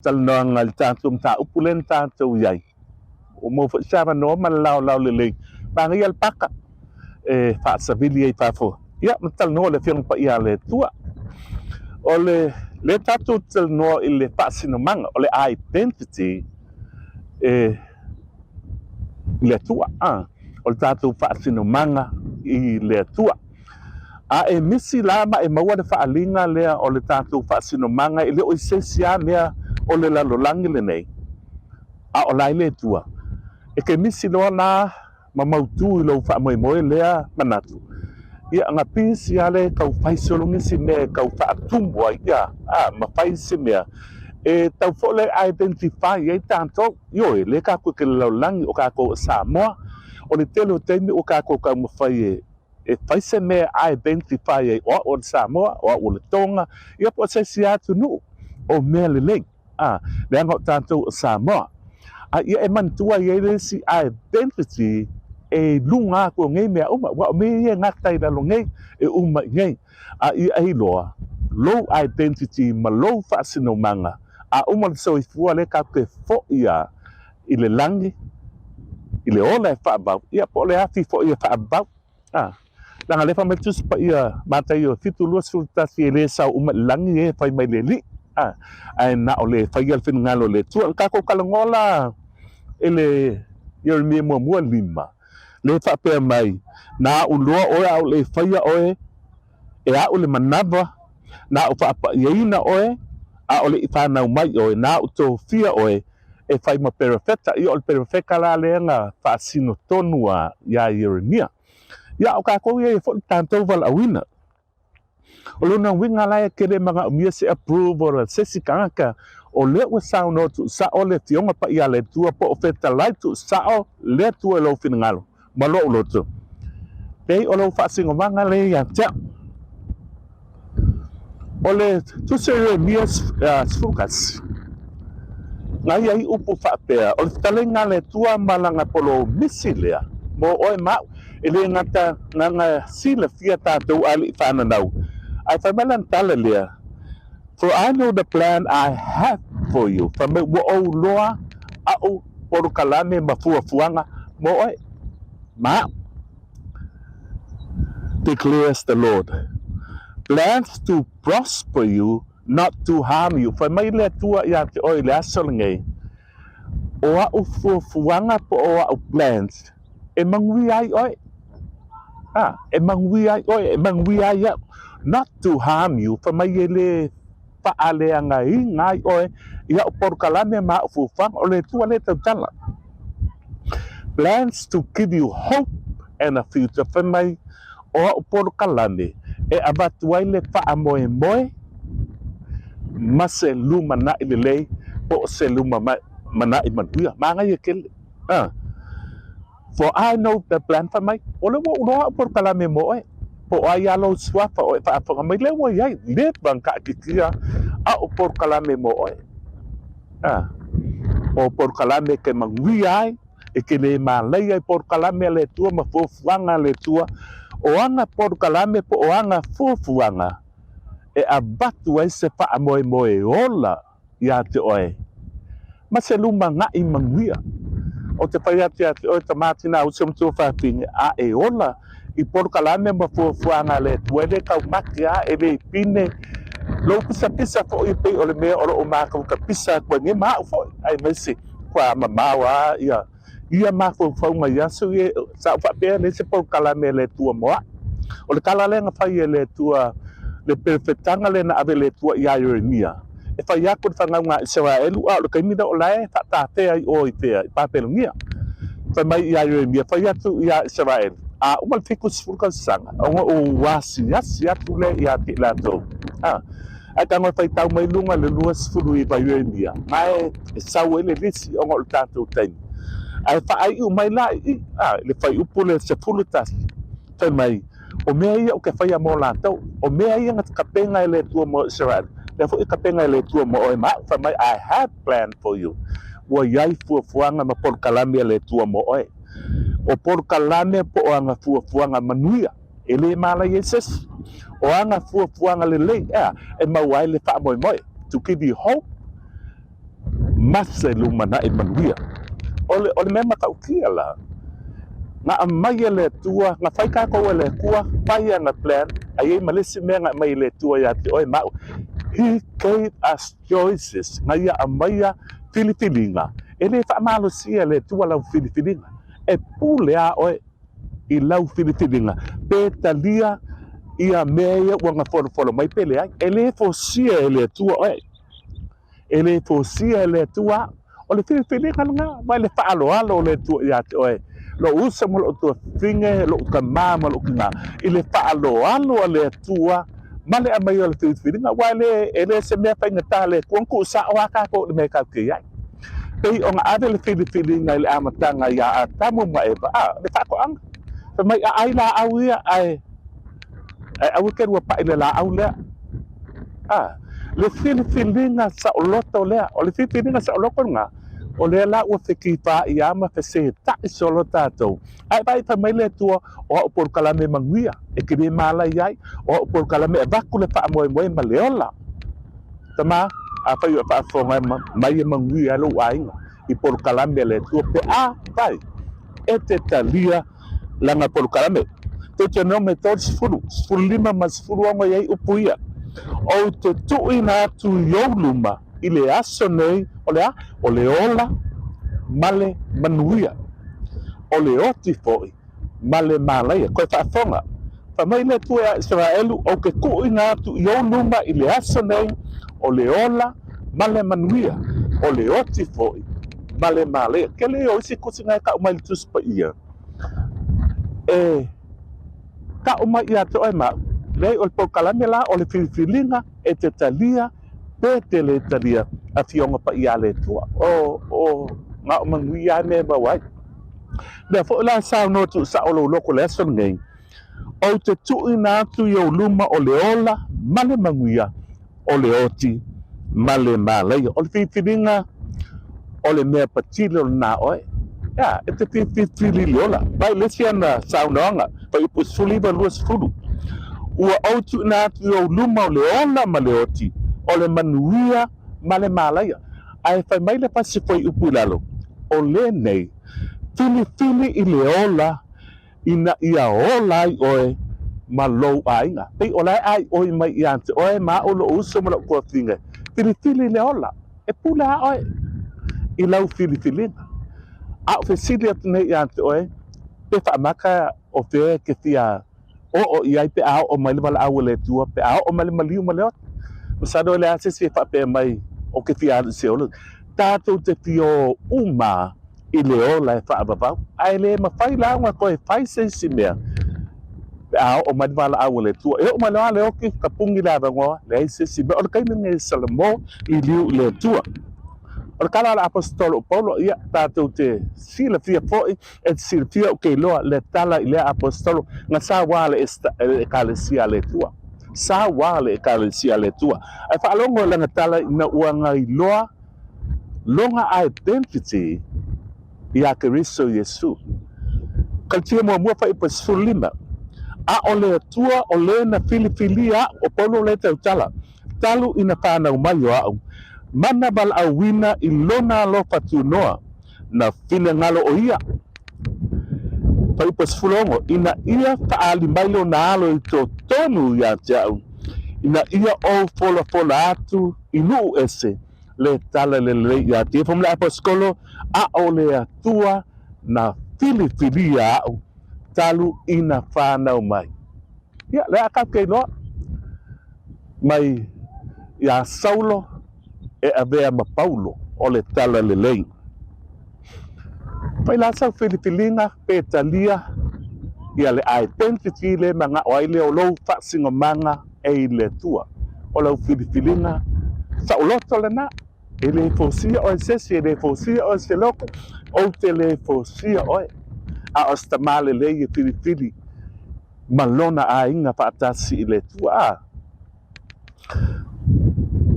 Talanoaga i le tatou mataupu lea na tatou i ai. Ua maua foi se avanoa ma le laolao lelei. Manaia le paka e faasavili ai i fafo. Ia, ma talanoa le Afioga Paia a le Atua. O le lea tatou te talanoa i le faasinomaga, o le identity e i le Atua. A, o le tatou faasinomaga i le Atua. A e misi la ma e maua le faaaliga lea o le tatou faasinomaga e le o i se isi lava mea o le lalolagi lenei, a o la e le Atua, e te misi loa la ma mautu i lou faamoemoe lea manatu, ia na pisi lava lea e tau fai solo nisi mea e tau faatumu ai, ia, a, ma fai isi mea e tau foi lea e identify ai tatou. Ioe, lea tatou te lalolagi o tatou o Samoa, o le tele o taimi ua tatou taumafai e e fai se mea e identify ai o au o le Samoa, o au o le Tonga, ia po o se isi atunuu, o mea lelei, a, leaga o tatou o Samoa. A ia e manatua e i ai le isi identity e i luga atu o nei mea uma, aua o mea ia e gata i lalo nei, e uma i nei. A ia e iloa lou identity ma lou faasinomaga, a uma le soifua lea tatou te foi a i le lagi, i le ola e faavau, ia po o le afi foi e faavau. A, leaga lea fai mai le Tusi Paia Mataio 7:21 e le sao uma i le lagi e fai mai le Alii. A, ae na o le faia le finagalo o le Atua. O le tatou talanoa la i le Ieremia muamua 5, lea e faapea mai, Na au loa oe a o le faia oe e a'u le manava, na ou faapaiaina oe, a o le i fanau mai oe, na ou tofia oe e fai ma perofeta. Ia, o le perofeta la lea na faasino tonu a iā Ieremia. Ia, a o kākou ia ia foi le tatou valaauina. O lona uiga la e tele manaomia se approval a se isi tagata, o lea ua saunoa tuusao le Afioga Paia a le Atua po o fetalai tuusao le Atua i lou finagalo. ma lou loto. Pei o lou faasinomaga lea ia te au. O le Tusi o Ieremia 11, na i ai upu faapea, O le fetalaiga a le Atua ma lana polomisi lea mo oe ma au, e le gata na silafia tatou alii fananau, ae fai mai lana tala lea, For I know the plan I have for you, fai mai ua ou loa au polokalame ma fuafuaga mo oe, ma au, declares the Lord, plans to prosper you, not to harm you. Fai mai le Atua ia te oe i le aso lenei, o a'u fuafuaga po o a'u plans e manuia ai oe. A, e manuia ai oe, e manuia ai au. Not to harm you, fai mai e le faaleagaina ai oe i a'u polokalame ma a'u fuafuaga. O le Atua lea e tautala. Plans to give you hope and a future, fai mai o a'u polokalame e avatu ai le faamoemoe ma se lumanaʻi lelei po o se lumanaʻi manuia. Manaia tele. A. For I know the plan, fai mai, o lea ua ou iloa a'u polokalame mo oe, po o ai a lou suafa o e faafofoga mai, lea ua i ai, leva na taʻatitia a'u polokalame mo oe. A. O polokalame e te manuia ai, e te le mālaia i polokalame a le Atua ma fuafuaga a le Atua, o ana polokalame po o ana fuafuaga e avatu ai se faamoemoe ola iā te oe, ma se lumanaʻi manuia. O te fai atu iā te oe, Tamā Tinā Uso Matua Fafine, a e ola i polokalame ma fuafuaga a le Atua, e le taumate a, e le pine lou pisapisa foi e pei o le mea o lo o matou tapisa atu ai nei ma au foi, aemaise kua mamao a ia ia mafaufauga i aso ia, sa ou faapea e leai se polokalame a le Atua mo a'u. O le tala lea na fai e le Atua, le perofetaga lea na ave e le Atua iā Ieremia, e fai atu le fanauga a Isaraelu, a o le taimi lea o la e faatafea i o i fea, i Papelonia. Fai mai iā Ieremia, Fai atu iā Isaraelu, a uma le 70 tausaga, ona ou asiasi atu lea ia te i latou. A. Ae tago e faitau mai luga i le 29 Ieremia, ma e sau ai le lisi ona o le tatou taimi. Ae faaiu mai la i i, a, i le fuaiupu le 11, fai mai, O mea ia ou te faia mo latou, o mea ia na tapena e le Atua mo Isaraelu, lea foi e tapena e le Atua mo oe ma au, fai mai, I have planned for you. Ua i ai fuafuaga ma polokalame a le Atua mo oe. O polokalame po o ana fuafuaga manuia. E le mālaia i se isi. O ana fuafuaga lelei, ea, e maua ai le faamoemoe, to give you hope. masa i lumanai manuia. O le, o le mea matautia la, na aumai e le Atua, na fai tatou e le Atua, fai ana plan, a i ai ma le isi mea na aumai e le Atua ia te oe ma au. He gave us choices, na ia aumaia filifiliga. E le faamalosia e le Atua lau filifiliga. E pule a oe i lau filifiliga, pe talia ia mea ia ua na folafolo mai pe leai. E le fosia e le Atua oe. E le fosia e le Atua. O le filifiliga lena, mai le faaaloalo o le Atua ia te oe, lou uso ma lou tuafafine, lou tama ma lou tina, i le faaaloalo a le Atua ma le aumai o le filifiliga, aua e le, e le se mea faigata le Atua ona tuusao lava tatou i le mea e tatou te i ai. Pei ona ave le filifiliga i le amataga ia Atamu ma Eva, a, le faatoaga. Fai mai, a ai laau ia, ae, ae aua e te lua pai i le laau lea. A, le filifiliga saoloto lea, o le filifiliga saoloto lena, o lea la ua fekifaai ma fesetaʻi solo tatou. Ae vaai fai mai le Atua, o au polokalame manuia, e te le malai ai, o au polokalame e avatu le faamoemoe ma le ola. Tama, afai ua e faafofoga mai e manuia ai lou aiga i polokalame a le Atua, pe afai e te talia lana polokalame. Deuteronome 30, 15 ma 16 i ai upu ia, Ou te tuuina atu i ou luma i le aso nei, o le a? O le ola ma le manuia, o le oti foi ma le malaia. Koe faafofoga, fai mai le Atua ia Isaraelu, Ou te tuuina atu i ou luma i le aso nei, o le ola ma le manuia, o le oti foi ma le malaia. Tele ia o isi tusi na e tau mai i le Tusi Paia, e tau mai ia te oe ma au, leai o le polokalame la o le filifiliga e te talia pe te le talia Afioga Paia a le Atua. O, o, na o manuia lava mea e maua ai. Lea foi la e saunoa tuusao lou loto i le aso lenei, Ou te tuuina atu i ou luma o le ola ma le manuia, o le oti ma le malaia. O le filifiliga o le mea patili o lena oe. Ea, e te filifili le ola. Mai le isi ana saunoaga, Fuaiupu 19, 20, Ua ou tuuina atu i ou luma o le ola ma le oti, o le manuia ma le malaia. Ae fai mai le pasi fuaiupu i lalo, O lenei, filifili i le ola ina ia ola ai oe ma lou aiga. Pei o la e aioi mai ia te oe ma au lou uso ma lou tuafafine, filifili le ola, e pule a oe i lau filifiliga. A o fesili atu nei ia te oe, pe faamata o fea e te fia oo i ai pe a oo mai le valaau a le Atua, pe a oo mai le maliu ma le oti. Masalo e leai lava se isi e faapea mai o ke fia alu i se ola. Tatou te fia o uma i le ola e faavavau, ae le mafai la ona toe fai se isi mea pe a oo mai le valaau a le Atua. E oo mai loa le oti, tapuni le avanoa, leai se isi mea. O le taimi lenei e Salamo liliu i le Atua. O le tala a le Aposetolo o Paulo, ia, tatou te silafia foi, e te silafia ou te iloa le tala i lea Aposetolo, na sauā le Ekalesia a le Atua. Sauā le Ekalesia a le Atua. Ae faalogo i lana tala ina ua na iloa lona identity iā Keriso Iesu. Kalitia muamua fuaiupu 15, A o le Atua o le na filifilia aʻu, o Paulo lea tautala, talu ina fanau mai o aʻu, ma na valaauina i lona alofa tunoa, na finagalo o ia, fuaiupu 16, ina ia faaali mai lona alo i totonu ia te aʻu, ina ia ou folafola atu i nuu ese, le tala lelei ia te ifo ma le aposetolo, a o le Atua na filifilia aʻu talu ina fanau mai. Ia, lea a tatou iloa mai iā Saulo e avea ma Paulo o le tala lelei. Fai la sau filifiliga pe talia ia le identity le manao ai lea o lou faasinomaga e i le Atua. O lau filifiliga saoloto lena, e le fosia oe se isi, e le fosia oe se loto, ou te le fosia oe, a o se tama lelei e filifili ma lona aiga faatasi i le Atua. A.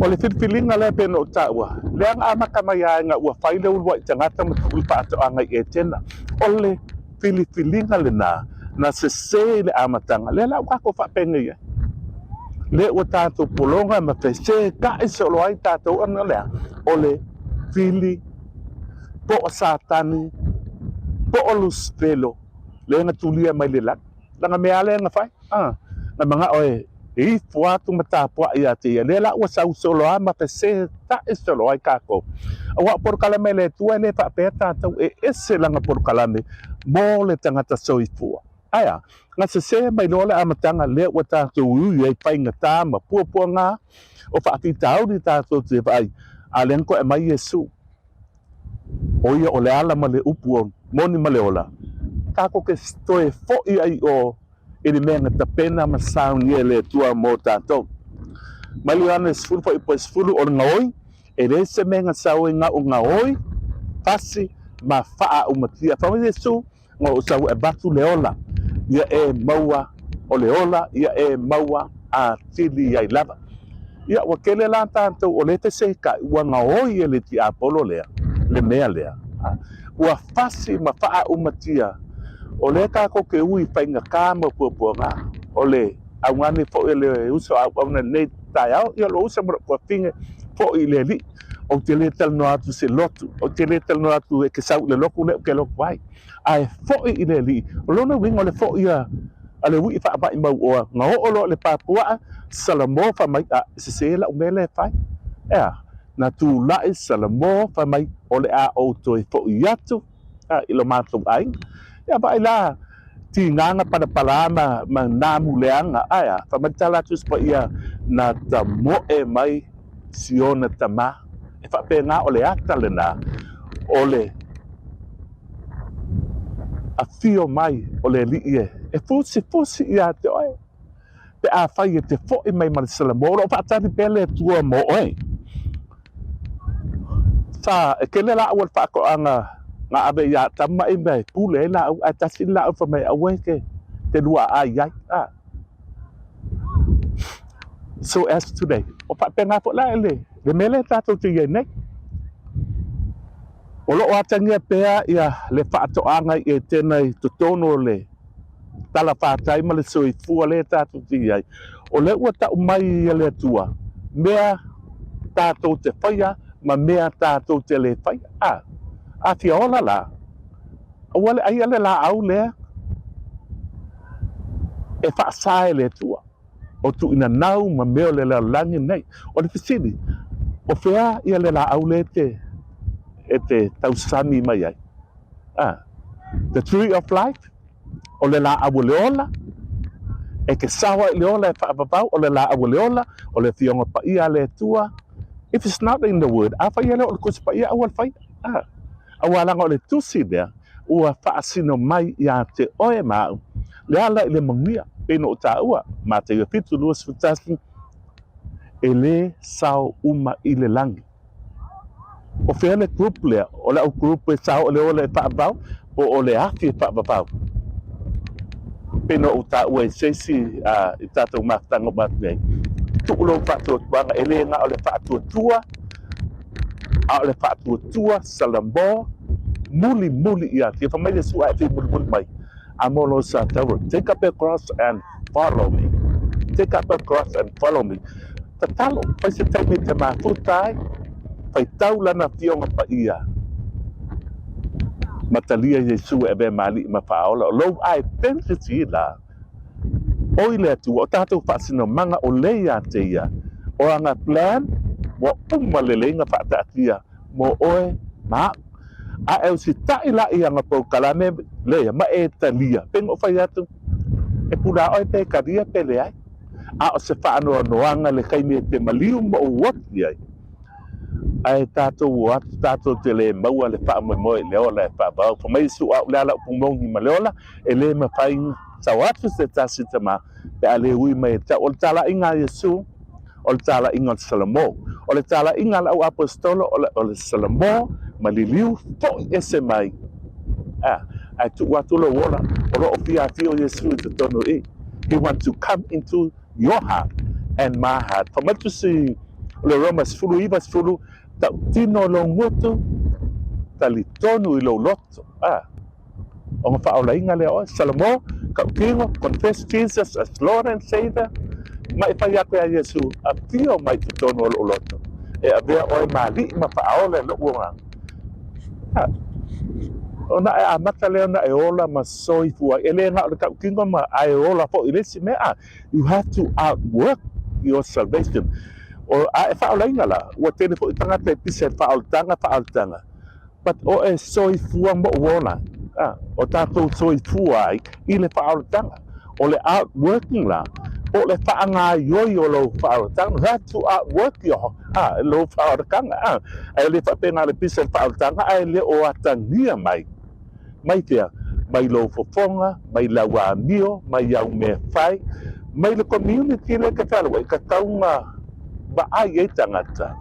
O le filifiliga lea pei ona ou taua, lea na amata mai lava ina ua fai le uluai tagata ma tuu le faatoaga i Etena. O le filifiliga lena na sese i le amataga, lea la ua tatou faapenei ai. Lea ua tatou pologa ma fesetaʻi solo ai tatou ona o le a? O le Lepili, po o Satani, po o Lusifelo, lea na tulia mai le lagi. Lana mea lava lea na fai, a, na manao e ifo atu ma tapuai ia te ia. Lea la ua sau solo lava ma fesetaʻi solo ai kākou. Aua o polokalame a le Atua e le faapea tatou e ese lana polokalame mo le tagata soifua. Ae a? Na sesē mai loa le amataga lea ua tatou ui ai faigata ma puapuaga o faafitauli tatou te vaai, a o lea na toe aumai Iesu. ʻO ia o le ala ma le upu o moni ma le ola, tatou te toe foʻi ai i ʻō i le mea na tapena ma saunia e le Atua mo tatou. Mai le Ioane 10 fuaiupu 10, o le gaoi, e leai se mea na sau ai na o gaoi, fasi, ma faaaumatia. Fai mai Iesu, Na ou sau e avatu le ola, ia e maua, o le ola, ia e maua atili ai lava. Ia, ua tele la tatou o lea fesetai, ua gaoi e le tiapolo lea le mea lea. Ua fasi ma faaaumatia, o lea tatou te ui i faigata ma puapuaga, o le augani foi o le uso a auauna i lenei taeao, ia lou uso ma lou tuafafine foi i le Alii. Ou te le talanoa atu i se lotu, ou te le talanoa atu e te sau i le lotu lea ou te lotu ai, ae foi i le Alii. O lona uiga o le foi a le uii faamaimauoa, na oo loa i le pā puaa, Salamo fai mai, a, e sesē lau mea lea e fai. E a? Na tulai Salamo fai mai, o le a ou toe foi atu i lo matou aiga. Ia vaai la, tiga na palapala ma, ma nā muleaga, ae a? Fai mai le tala a Tusi Paia, na tamoe mai Siona tama. E faapena o le ata lena o le afio mai o le Alii e, e fusifusi ia te oe, pe afai e te foi mai ma le Salamo, o lo o faatali pea le Atua mo oe. Sa, e tele lāua o le faatoaga na ave iā Atama i mea e pule ai lāua, ae tasi le lāua fai mai, aua e te, te luaai ai. A. So as today, o faapena foi la le, le mea lea tatou te i ai nei. O lo o atagia pea ia le faatoaga i Etena i totonu o le talafātai ma le soifua lea tatou te i ai. O lea ua tau mai e le Atua mea tatou te faia ma mea tatou te le faia. A, a fia ola la, aua le aia le laau lea e faasa e le Atua o tuuina nau ma mea o le lalolagi nei. O le fesili, o fea ia le laau lea e te, e te tausami mai ai? A, the tree of life, o le laau o le ola, e te sao ai i le ola e faavavau, o le laau o le ola, o le Afioga Paia a le Atua. If it's not in the word, afai e le o le Tusi Paia, aua le faia. A, aua leaga o le Tusi lea, ua faasino mai ia te oe ma au, le ala i le manuia, pei ona ou taua, Mataio 7, 21, e le sao uma i le lagi. O fea le group lea? O le au group e sao o le ola e faavavau po o le afi e faavavau? Pei ona ou taua i se isi i tatou mafutaga uma atu nei, tuu lou faatuatuaga, e le na o le faatuatua, a o le faatuatua Salamo mulimuli ia te. Fai mai Iesu ae fia mulimuli mai, Amolo sa taua, take up your cross and follow me. Take up your cross and follow me. Tatalo, fai se taimi e te mafuta ai, faitau lana Afioga Paia, ma talia Iesu e avea ma Alii ma Faaola. O lou identity la, o i le Atua, o tatou faasinomaga o le ia te ia, o ana plan ua uma lelei na faataatia mo oe ma a'u. A e usitaʻi la i ana polokalame lea ma e talia, pei ona ou fai atu, e pula oe pe talia pe leai. A o se faanoanoaga le taimi e te maliu ma ou oti ai, ae tatou o atu tatou te le maua le faamoemoe i le ola e faavavau. Fai mai Iesu, A'u le ala upu moni ma le ola, e le mafai sau atu se tasi tama pe a le ui mai e te au. O le talaiga a Iesu, o le talaiga o le Salamo. O le talaiga a le au aposetolo, o le Salamo ma liliu foi ese mai, a, ae tuu atu lou ola, o lo o fia afio Iesu i totonu i. He wants to come into your heart and my heart. Fai mai le Tusi o le Roma 19, 10, Tautino lou gutu, talitonu i lou loto. A, o na faaolaina lea oe. Salamo, tautino, confess Jesus as Lord and Savior, ma e fai atu ia Iesu, afio mai i totonu o lou loto. E avea oe ma alii ma faaola i lou agaga. Ona e amata lea ona e ola ma soifua ai. E le na o le tautino ma ae ola foi i le isi mea. A, you have to outwork your salvation. O, a e faaolaina la, ua tele foi tagata e pisa i le faaolataga, faaolataga. But o e soifua ma ou ola, a, o tatou soifua ai i le faaolataga. O le outworking la, po o le faagaioi o lou faaolataga. You have to outwork your, a, lou faaolataga. A, ae le faapena le pisa i le faaolataga, ae le o atagia mai. Mai fea? Mai lou fofoga, mai lau amio, mai au mea fai, mai le community lea e te fealuai, tatau ona vaai ai tagata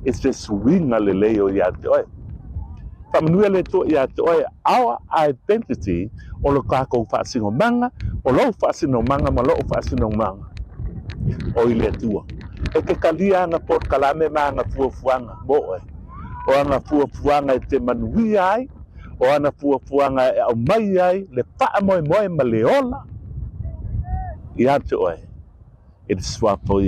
i se suiga lelei o ia te oe. Faamanuia le Atua ia te oe, our identity o lo tatou faasinomaga, o lou faasinomaga ma lou faasinomaga o i le Atua. E te talia ana polokalame ma ana fuafuaga mo oe, o ana fuafuaga e te manuia ai, o ana fuafuaga e aumai ai le faamoemoe ma le ola ia te oe i le suafa o Iesu.